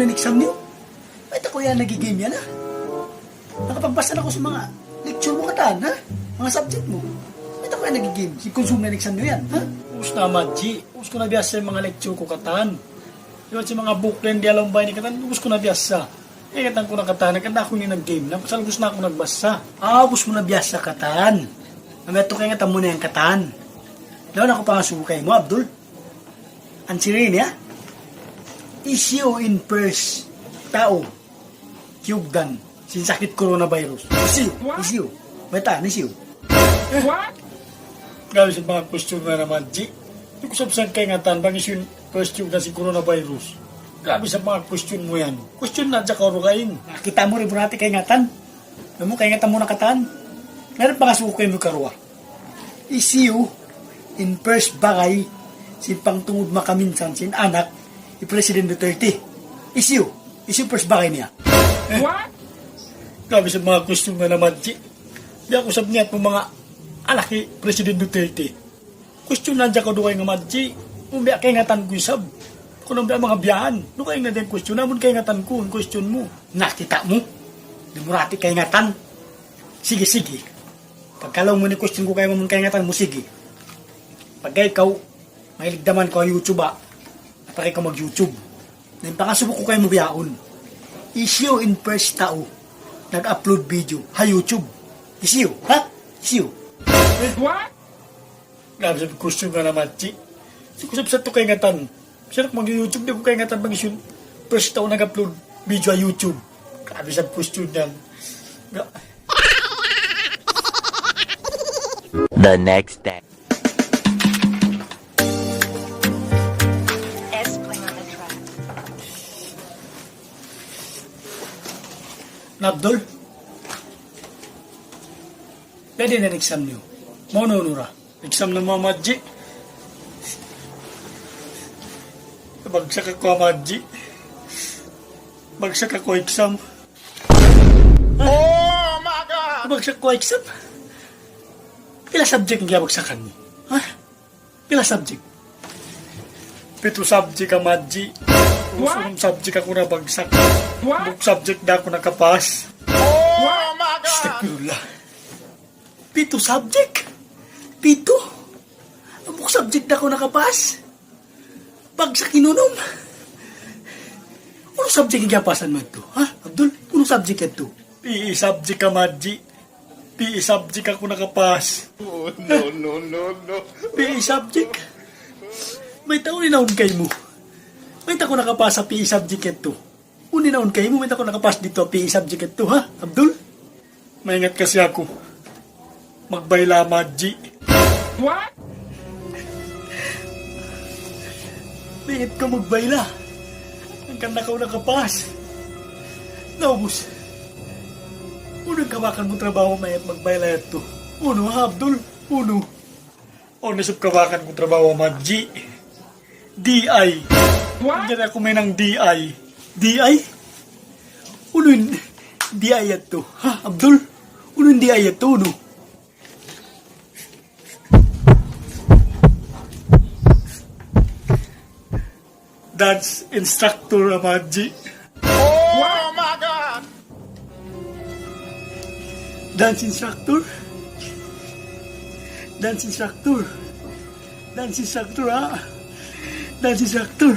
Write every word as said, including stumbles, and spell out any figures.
Exam niyu? Mayta' kaw yan nag-game yan, ha? Nakapagbasa na kaw sin manga lecture mu katan, ha? Manga subject mu. Mayta' kaw yan nag-game? Sin consume na exam niyu yan, ha? Ubus na, Madji. Ubus ku na biyasa in manga lecture ku katan. Iban sin manga book yan, di' alam ba ini katan, ubus ku na biyasa. Kaingatan ku na katan, hangkan da aku ini nag-game. Na, pasal ubus na aku nagbasa. Ah, ubus mu na biyasa katan. Amu yadtu kaingatan mu na yan katan. Daw na aku pangasubu kaymu, Abdul. Answer ini, ha? Hisiyu in first tau kiyugdan sin sakit coronavirus? Hisiyu? Hisiyu? Baytaan, hisiyu? Grabe sa manga question mu yan, Madji. Di' ku sab sa kaingatan bang hisiyu in first kiyugdan sin coronavirus. Grabe sa manga question mu yan. Question na hadja kaw dugaing. Kita' mu, di' mu na hati kaingatan. Amu, kaingatan mu na katan. Na, pangasubu ku kaymu karuwa. Hisiyu in first bagay sin pangtungud makaminsan sin anak hi President Duterte? Hisiyu? Hisiyu first bagay niya? Eh? Grabe sa manga question mu yan, Madji. Di' aku sab niyat mu manga anak hi President Duterte. Question na hadja kaw dugaing, Madji. Amu biya' kaingatan ku isab. Kunu' biya' manga biya' yan. Dugaing na da in question. Amun kaingatan ku in question mu. Na, kita' mu. Di' mu na hati kaingatan. Sige, sige. Pagkalaung mu in question ku kaymu, amun kaingatan mu, sige. Pagka ikaw, mahilig da man kaw YouTube, ha? Pagka ikaw mag-YouTube. Na, in pangasubu ku kaymu bihaun. Hisiyu in first tau nag-upload video ha YouTube? Hisiyu, ha? Hisiyu? Grabe sa question mu yan, Madji. Di' ku sab sa tu kaingatan. Sa' aku mag-YouTube, di' ku kaingatan bang hisiyu in first tau nag-upload video ha YouTube. Grabe sa question yan. Ga- The next day. Na, Abdul? Pwede na in exam niyu. Maunu-unu ra. Exam na, Madji. Bagsak aku, Madji. Bagsak aku exam. Oh my God! Bagsak aku exam. Pila subject in kiyabagsakan niyu? Ha? Pila subject? Pitu subject, Madji. Ubus unum subject aku nabagsak. Hambuuk subject da aku nakapass. Oh my God! Astagfirullah. Pitu subject? Pitu? Hambuuk subject da aku nakapass. Bagsak in unum. Unu subject in kiyapassan mu yadtu? Ha, Abdul? Unu subject yadtu? P E subject, Madji. P E subject aku nakapass. Oh, no, no, no, no. P E subject? Mayta' unu in nawn kaymu? Mayta' kaw nakapass ha P E subject yadtu? Unu in nawn kaymu, mayta' kaw nakapass didtu ha P E subject yadtu, ha, Abdul? Maingat kasi aku magbayla, Madji. What? Maingat kaw magbayla. Hangkan na kaw nakapass. Na, ubus. Unu in kabakan mu trabahu, maingat magbayla yadtu? Unu, ha, Abdul? Unu? Unu isab kabakan ku trabahu, Madji? D I. What? Manjari aku mahinang D I. D I? Unu in D I yadtu? Ha, Abdul? Unu in D I yadtu, unu? Dance instructor, Madji. Oh my God! Dance instructor? Dance instructor? Dance instructor, ha? Dance instructor.